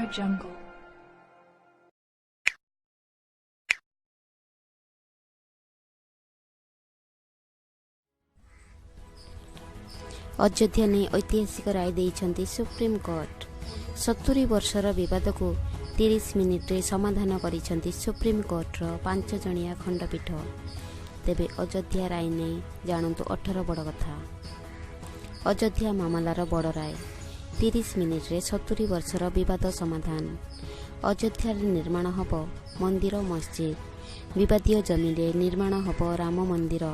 Audio Jungle. Ayodhya ନେଇ ଐତିହାସିକ ରାୟ ଦେଇଛନ୍ତି ସୁପ୍ରିମକୋର୍ଟ। 70 ବର୍ଷର ବିବାଦକୁ 30 ମିନିଟ୍ରେ ସମାଧାନ କରିଛନ୍ତି ସୁପ୍ରିମକୋର୍ଟର 5 ଜଣିଆ ଖଣ୍ଡପୀଠ। ତେବେ ଅଯୋଧ୍ୟା ରାୟ ନେଇ ଜାଣନ୍ତୁ 18 ବଡ଼ କଥା। ଅଯୋଧ୍ୟା ମାମଲାର ବଡ଼ ରାୟ, 30 ମିନିଟ୍ରେ 70 ବର୍ଷର ବିବାଦ ସମାଧାନ। ଅଯୋଧ୍ୟାରେ ନିର୍ମାଣ ହେବ ମନ୍ଦିର ମସଜିଦ୍। ବିବାଦୀୟ ଜମିରେ ନିର୍ମାଣ ହେବ ରାମ ମନ୍ଦିର।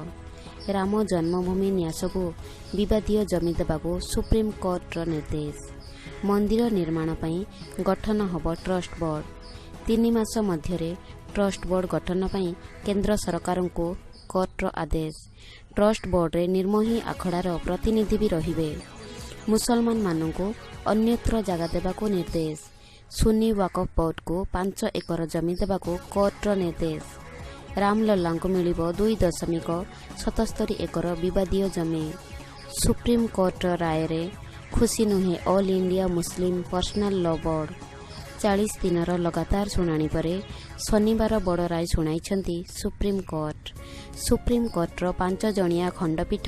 ରାମ ଜନ୍ମଭୂମି ନ୍ୟାସକୁ ବିବାଦୀୟ ଜମି ଦେବାକୁ ସୁପ୍ରିମକୋର୍ଟର ନିର୍ଦ୍ଦେଶ। ମନ୍ଦିର ନିର୍ମାଣ ପାଇଁ ଗଠନ ହେବ ଟ୍ରଷ୍ଟ ବୋର୍ଡ। 3 ମାସ ମଧ୍ୟରେ ଟ୍ରଷ୍ଟ ବୋର୍ଡ ଗଠନ ପାଇଁ କେନ୍ଦ୍ର ସରକାରଙ୍କୁ କୋର୍ଟର ଆଦେଶ। ଟ୍ରଷ୍ଟ ବୋର୍ଡରେ ନିର୍ମୋହୀ ଆଖଡ଼ାର ପ୍ରତିନିଧି ବି ରହିବେ। ମୁସଲମାନମାନଙ୍କୁ ଅନ୍ୟତ୍ର ଜାଗା ଦେବାକୁ ନିର୍ଦ୍ଦେଶ। ସୁନ୍ନି ୱାକଫ ବୋର୍ଡକୁ 5 ଏକର ଜମି ଦେବାକୁ କୋର୍ଟର ନିର୍ଦ୍ଦେଶ। ରାମଲଲାଙ୍କୁ ମିଳିବ 2.77 ଏକର ବିବାଦୀୟ ଜମି। ସୁପ୍ରିମକୋର୍ଟର ରାୟରେ ଖୁସି ନୁହେଁ All India Muslim Personal Law Board. 40 ଦିନର ଲଗାତାର ଶୁଣାଣି ପରେ ଶନିବାର ବଡ଼ ରାୟ ଶୁଣାଇଛନ୍ତି ସୁପ୍ରିମକୋର୍ଟ। ସୁପ୍ରିମକୋର୍ଟର 5 ଜଣିଆ ଖଣ୍ଡପୀଠ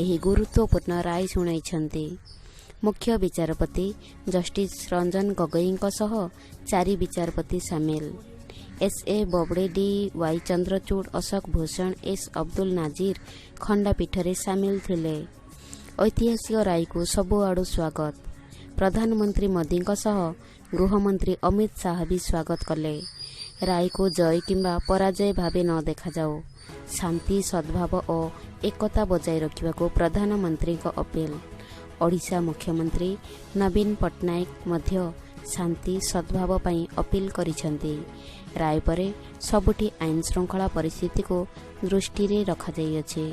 ଏହି ଗୁରୁତ୍ୱପୂର୍ଣ୍ଣ ରାୟ ଶୁଣାଇଛନ୍ତି। ମୁଖ୍ୟ ବିଚାରପତି ଜଷ୍ଟିସ୍ ରଞ୍ଜନ ଗୋଗୋଇଙ୍କ ସହ 4 ବିଚାରପତି ସାମିଲ। S A Bobde, D Y Chandrachud, Ashok Bhushan, S Abdul Nazeer ଖଣ୍ଡପୀଠରେ ସାମିଲ ଥିଲେ। ଐତିହାସିକ ରାୟକୁ ସବୁଆଡୁ ସ୍ୱାଗତ। ପ୍ରଧାନମନ୍ତ୍ରୀ ମୋଦିଙ୍କ ସହ ଗୃହମନ୍ତ୍ରୀ ଅମିତ ଶାହା ବି ସ୍ୱାଗତ କଲେ। ରାୟକୁ ଜୟ କିମ୍ବା ପରାଜୟ ଭାବେ ନ ଦେଖାଯାଉ, ଶାନ୍ତି, ସଦ୍ଭାବ ଓ ଏକତା ବଜାୟ ରଖିବାକୁ ପ୍ରଧାନମନ୍ତ୍ରୀଙ୍କ ଅପିଲ। ଓଡ଼ିଶା ମୁଖ୍ୟମନ୍ତ୍ରୀ ନବୀନ ପଟ୍ଟନାୟକ ମଧ୍ୟ ଶାନ୍ତି ସଦ୍ଭାବ ପାଇଁ ଅପିଲ କରିଛନ୍ତି। ରାୟ ପରେ ସବୁଠି ଆଇନ ଶୃଙ୍ଖଳା ପରିସ୍ଥିତିକୁ ଦୃଷ୍ଟିରେ ରଖାଯାଇଅଛି।